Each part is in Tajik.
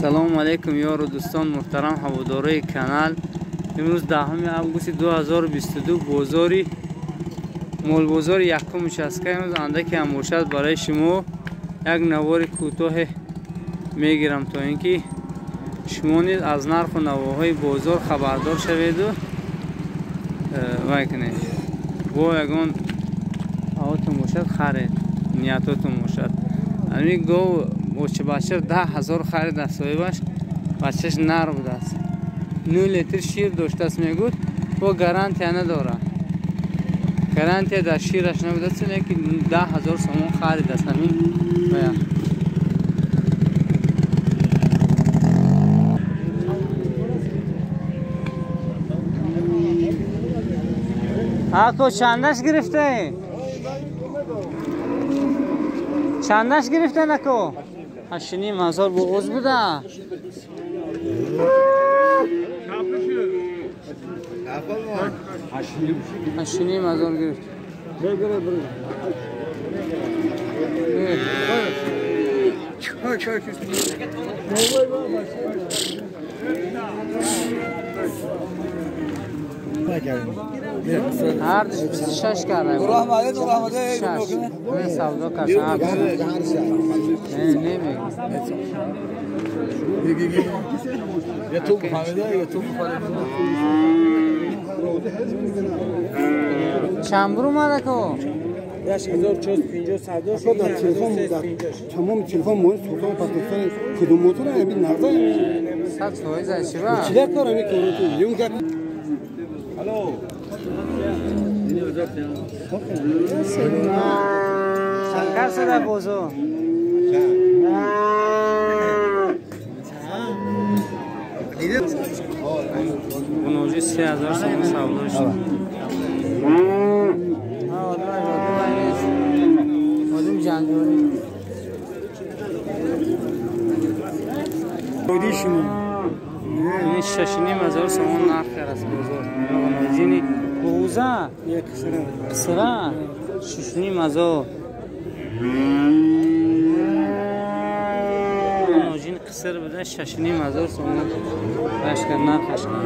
Салому алейкум ёру дӯстон муҳтарам ҳаводорои канал. Имрӯз 10 августи 2022 бозори молбозори якум участка. Имрӯз андаке ҳам бошад барои шумо як навори кӯтоҳе мегирам, то ин ки шумо низ аз нарху навоҳои бозор хабардор шаведу вай кунед. Бо ягон ҳавотон бошад харед, ниятотон бошад. Ҳамин гов бача 10,000 харид аз соҳибаш, бачаш нар будааст. 9 литр шир доштааст, мегӯд, бо гарантия надорад. Гарантия дар шираш набудааст, лекин 10,000 сомон харидааст. Ҳамин бая. Ако чандаш гирифте? Чандаш гирифте нако? 8,500 буғуз буда. 8,500 гирифт. Ҳардуш 26 карда. Не савдо кард. Не мегӯ. Чанд бур омада ко? 8450 савдо шуд. Тамоми телефон мои султон Пакистон кудум мотора ҳамин нағза 100% аз чива? Чида кор ҳамин короту? Юм гап. Алло. Шанкар сада бозо. Буноҷи 3,000 сомон савдо шуд. Одам ҷанҷолӣ. Ин 6,500 сомон нарх аст бозор. Буноҷини буғуза? Қисра? 6,500. Буноҷин қиср буда 6,500 сомон. Башка нархаш кар.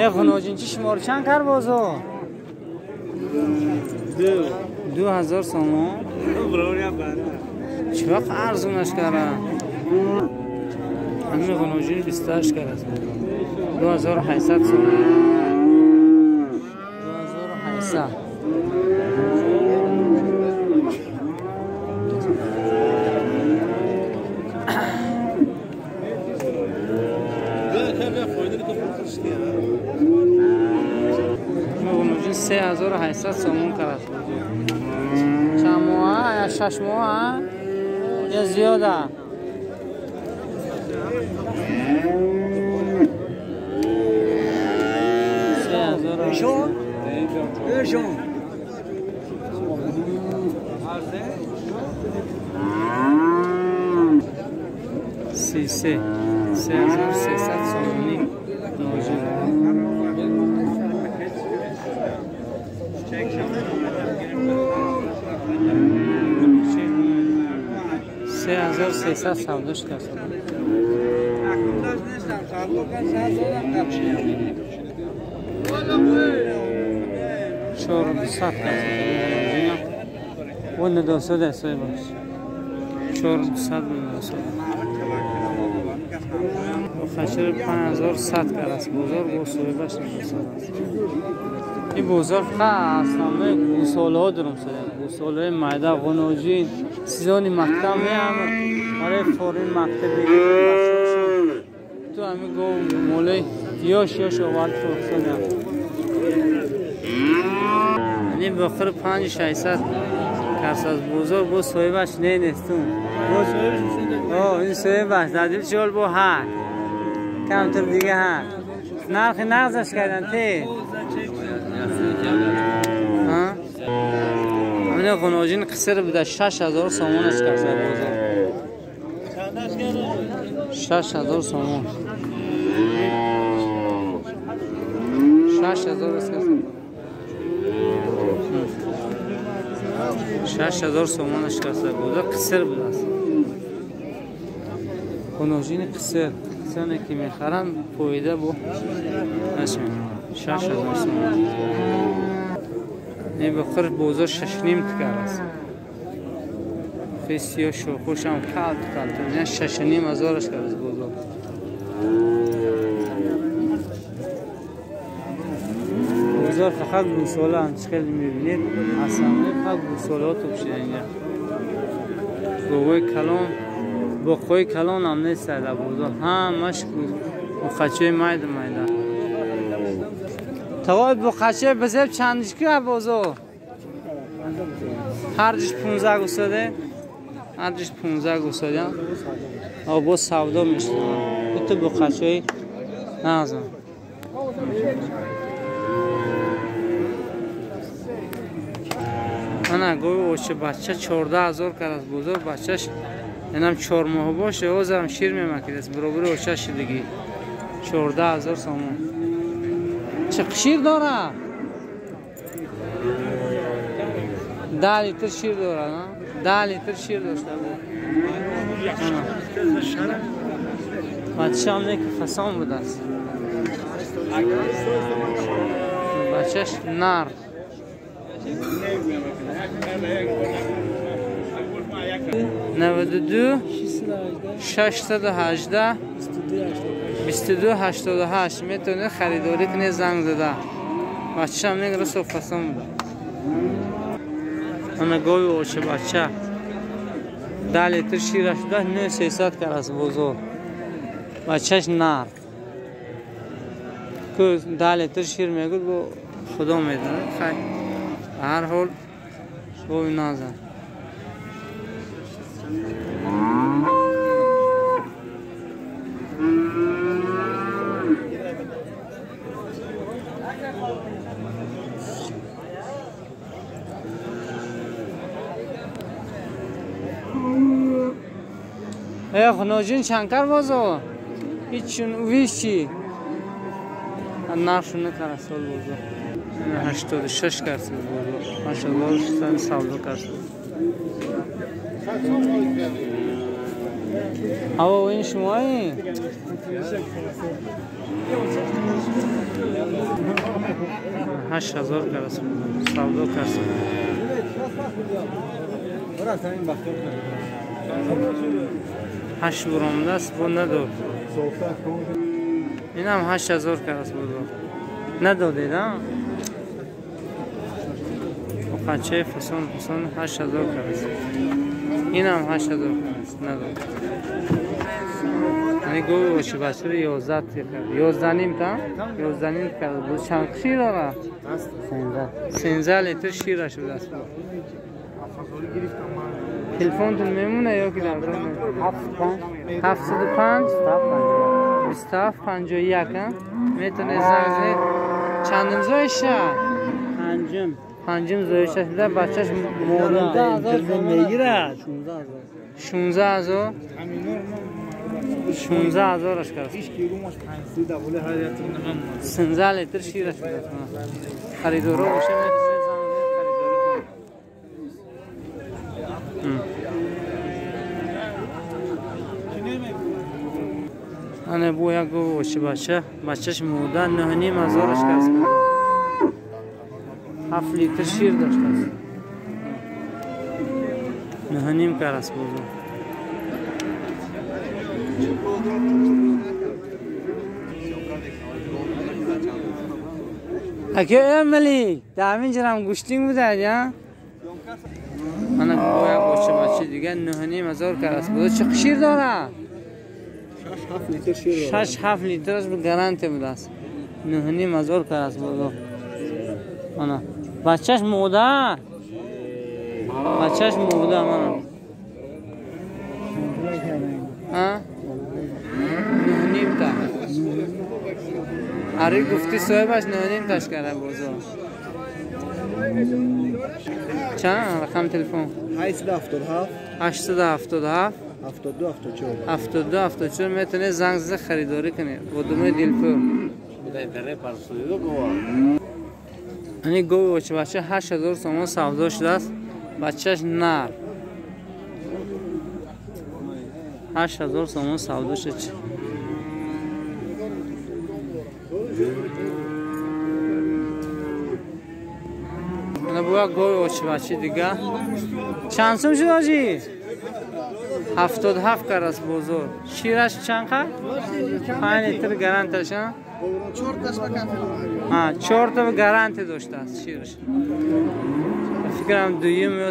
Э ғуноҷин чи шумор чанд кар бозор? 2,000 сомон. Чӣ вақт арзунаш кара? Ҳамин ғуноҷин 28 кар аст. 2,800 сомон. 2,800. Ғуноҷин 3,800 сомон кар аст. Чанд моҳа? Я 6 моҳа? Я зиёда? 3,800. 33. 3,300 сомонӣ ноҷин. 3,300 савдо шудааст. 4,200 кас. Он недосода соҳибаш. 4,200 недосода. Хашир 5,100 кар аст бозор, бо соҳибаш недосода аст. Ин бозор фақат основнои гусолаҳо дурум шуда. Гусолаҳои майда, ғуноҷин, сезони мактаб меама барои форин мактаби ту ҳамин гов молаи ёш ёш овард фурӯхтан. Ин бохир 5,600 кас аз бозор, бо соҳибаш не нестум. Ин соҳибаш дар дил бо ҳа камтар дига ҳа нархи нағзаш кардан те. Ҳамин ғуноҷин қиср буда 6,000 сомонаш кард бозор. 6,000 сомон. 6,000 аст. 6000 сомонаш карда бозор қисир будааст. Хуножини қисир. Касоне ки мехаранд фоида бо нашмед. 6000 сомон. Не бихӯр бозор 6.5 тикар аст. Хисиё шохушам калт калт. 6.5 ҳазораш кард бозор. Бозор фақат гӯсола ҳам чӣ хеле мебинед, асамне фақат гӯсолаҳо топ шуда инҷа. Говои калон, боқҳои калон ҳам нест дар бозор. Ҳамаш буқачаи майда майда. Тавои буқачаи безеб чандиш ки бозор? Ҳарҷиш 15 гӯсоде? Ҳарҷиш 15 гӯсоде. Боз савдо мешавад. Дуто буқачаи нағзам. Ана гови очи бача 14000 кард аз бозор. Бачаш инам 4 моҳ боше, ҳозирам шир мемакидааст. Баробари очаш шидагӣ. 14000 сомон. Чӣ шир дорад? 10 литр шир дорад, а? 10 литр шир дошта буд. Бачаам не ки фасон будааст. Бачаш нар. 92 618 22 88 метавонед харидорӣ кунед занг зада. Бачаам не расо фасон буда. Ана гови очи бача 10 литр шираш шуда 9300 кард аз бозор. Бачаш нар. Ку 10 литр шир мегӯд, бо худо медонад. Хай ба ҳар ҳол гови назар. Эх, ноҷин чанкар бозор? Ҳичун увиш чӣ? Нархшу накард сол бозор. 86 кард бозор. 8600 савдо кард. Аво ин шумои? 8000 кард савдо кард. 8 буромдааст, бо надод. Инам 8000 кард бозор. Надодед, а? Буқачаи фасон фасон 8000 кард. Инам 8000 кард, надод. Ани гови очи бачаро 11 кард. 11.5 та? 11.5 кард. Бо чанд шир дорад? 13 литр шираш будааст. Телефонтон мемона ё ки дар 705 27 51 метавонед занг занед. Чандум зоиша? Панҷум зоиша шуда. Бачаш мода мегирад. 16000 16000 кард. 13 литр шираш будааст. Харидоро боша метавонед занг занед, харидорӣ кунед. Ана бо як гови очи бача, бачаш мода 9.5 кард. 7 литр шир доштааст. 9.5 кард бозор. Аке эмили, дар ҳамин ҷарам гӯштинг будад, я? Ана бо як очи бача дига 9.5 кард бозор. Чӣ шир дорад? 6-7 литраш бо гарантия будааст. 9.5 кард бозор. Ана бачаш мода. Бачаш мода мана. А? 9.5 та. Ари гуфти соҳибаш 9.5 таш карда бозор. Чанд рақам телефон? 877 877 72 74 72 74 метавонед занг зада харидорӣ кунед бо думаи дилпур. Ани гови очи бача 8000 сомон савдо шудааст. Бачаш нар. 8000 сомон савдо шуд. Ана буя гови очибачи дига. Чанд сум шуд ҳоҷӣ? 77 карас бозор. Шираш чанд қад? 5 литр гаранташ, а? 4 та гаранти доштааст шираш. Фикрам дуюм ё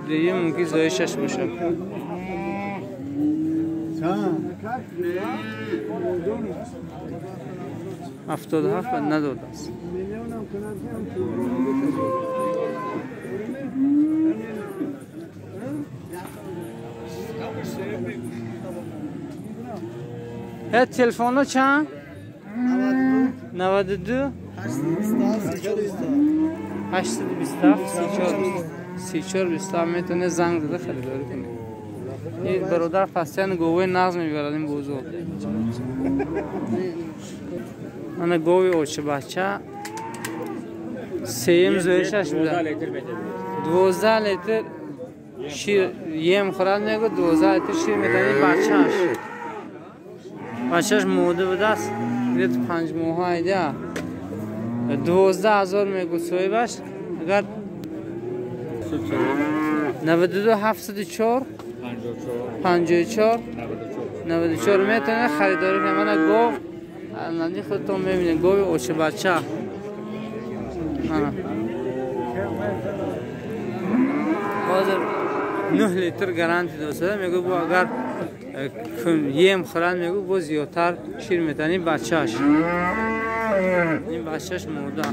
дуюм мумкин зоишаш бошад. 77 надодааст. Телефонҳо чанд? 92 827 34 27 метавонед занг зада харидорӣ кунед. Ин бародар пастиян говои нағз мебарад ин бозор. Ана гови очибача сеюм зоишаш буда. 12 литр шир ем хӯрад мегӯ, 12 литр шир медани бачааш. Бачааш мода будааст, где-то 5 моҳа айда. 12000 мегӯ соҳибаш. Агар 92 704 54 94 метавонед харидорӣ кунед. Мана гов нади худтон мебинед, гови очибача. Ҳозир 9 литр гаранти дошта мегӯ, бо агар ем хӯрад мегӯ бо зиёдтар шир метавонӣ. Бачааш ин бачааш мода.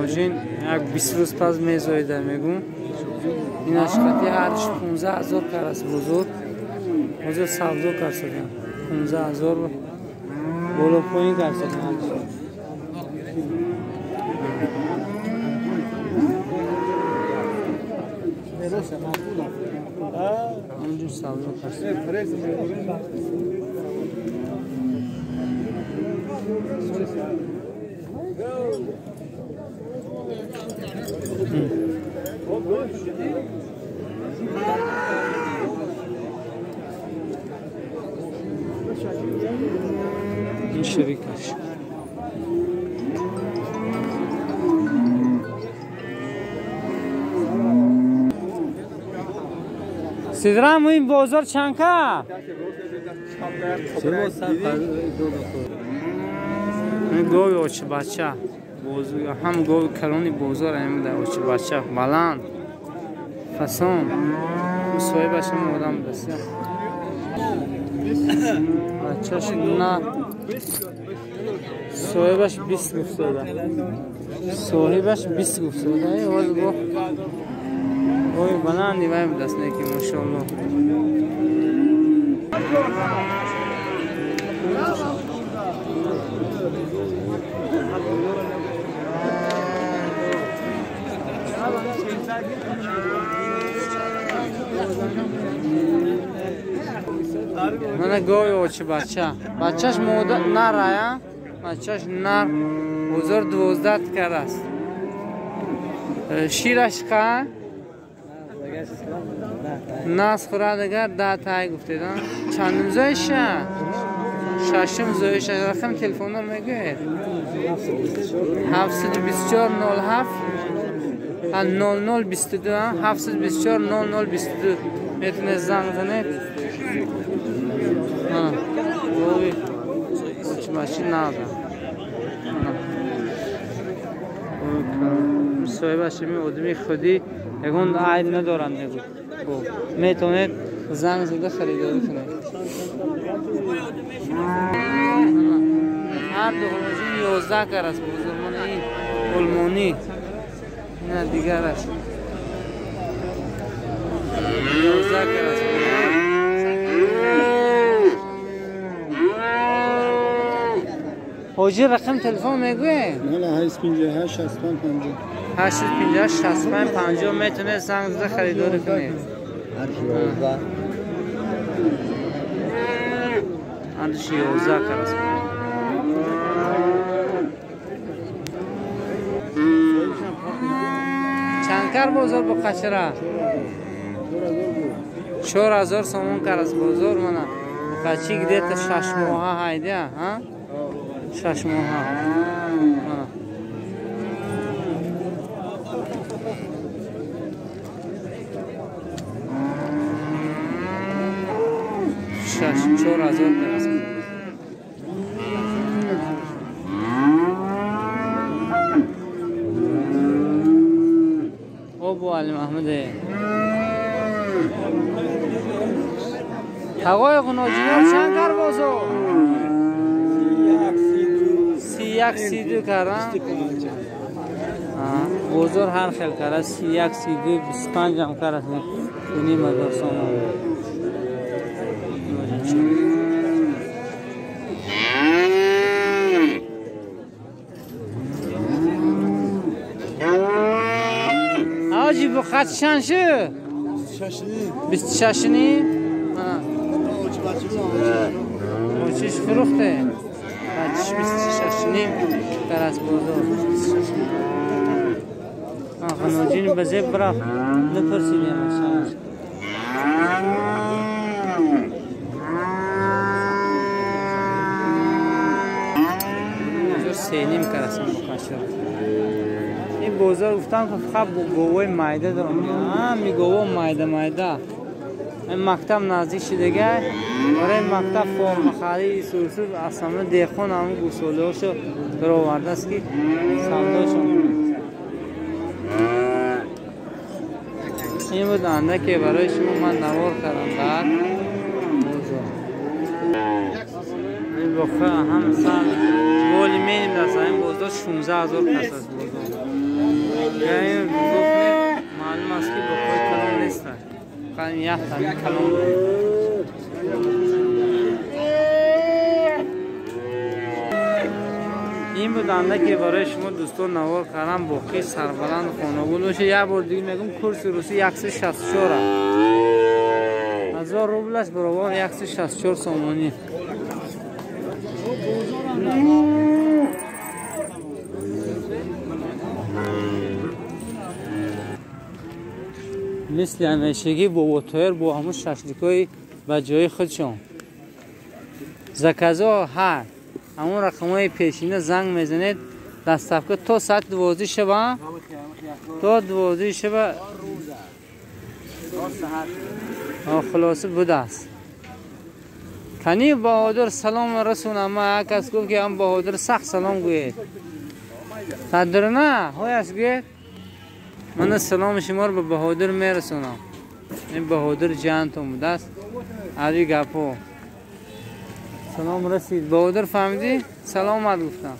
Ноҷин як 20 рӯз пас мезоида мегӯ. Ин ашқати ҳарш 15000 карас бозор. Ҳозир савдо карсадам. 15000 боло поин карсадам. Онҷо савдо карсадам. Ин шерикаш. Сидрам ин бозор чанд ка? Ин гови очибача. Ҳам гови калони бозор ҳамида очибача баланд фасон. Соҳибаш ҳам одам будааст. Бачаш на соҳибаш 20 гуфтода. Соҳибаш 20 гуфтода. Ҳоз бо гови баланди вай будааст, неки машоаллоҳ. Мана гови очибача. Бачаш мода нар ая. Бачаш нар. Бозор 12 караст. Шираш ка? Нас хӯрад агар 10 тай гуфтед. Чандум зоиша? Шашум зоиша. Рақам телефонро мегӯед? 724 07 00 22 724 00 22 метавонед занг занед. Гови очибачи нағза. Соҳибаш ими одами худӣ ягон айб надоранд мегӯ. Метавонед занг зада харидорӣ кунед. Ҳар ду ғулоҷин 11 карас бозор. Мана ин олмонӣ, ина дигараш 11 карас. ҳоҷӣ рақам телефон мегӯед? 858 65 50. 858 65 50 метавонед занг зада харидорӣ кунед. Ҳардуш 11 карас. Чанд кар бозор бо қачра? 4000 сомон кар аз бозор мана. Бухачи где-то 6 моҳа ҳайда, ҳа? 6 моҳа. Мана. 4000 кар аз. Обу Али Маҳмуде. Тағои ғуноҷинор чанд кар бозор? 31 32 кар, бозор ҳар хел кар аст. 31 32 25 ҳам кар аст. 2,5 сомон. Ҳоҷи бухат чанд шуд? 26 ним. Очиш фурӯхте. Бачиш 26 ним кар аз бозор. Ғаноҷин ба зеб рафт. Напурсидем аз. Бозор 3 ним кар аст бухатшо. Ин бозор гуфтам ки фақат говои майда дорам. Ҳами гово майда майда. Ин мактаб наздик шудага, барои мактаб форма харид сурсур аз ҳама деҳқон ҳамун гӯсолаҳошо баровардааст ки савдошон. Ин буд андаке барои шумо ман навор кардам дар бозор. Ин боқа ҳам сар боли меним дар ин бозор 16000 кас аст бозор. Ин маълум аст ки боқои калон нестанд. Фақат як тани калон. Ин буд андаке барои шумо дӯстон навор кардам. Боқи сарбаланд хонагун бошед. Як бор дига мегӯм курси русӣ 164 1000 рублаш баробар 164 сомонӣ. Мисли ҳамешагӣ бобо Тоҳир бо ҳамун шашликҳои ба ҷои худшон. Заказо ҳар ҳамун рақамҳои пешина занг мезанед, доставка то соати 12 шаба, то 12 шаба хулоса будааст. Кани Баҳодур салом расонам. Ма як кас гуфт ки ҳам Баҳодур сахт салом гӯед. Тадирна ҳояш гӯед. Ман саломи шуморо ба Баҳодур мерасонам. Ин Баҳодур ҷантон будааст. Ави гапо. Салом расид. Баҳодур фаҳмидӣ? Саломат гуфтам.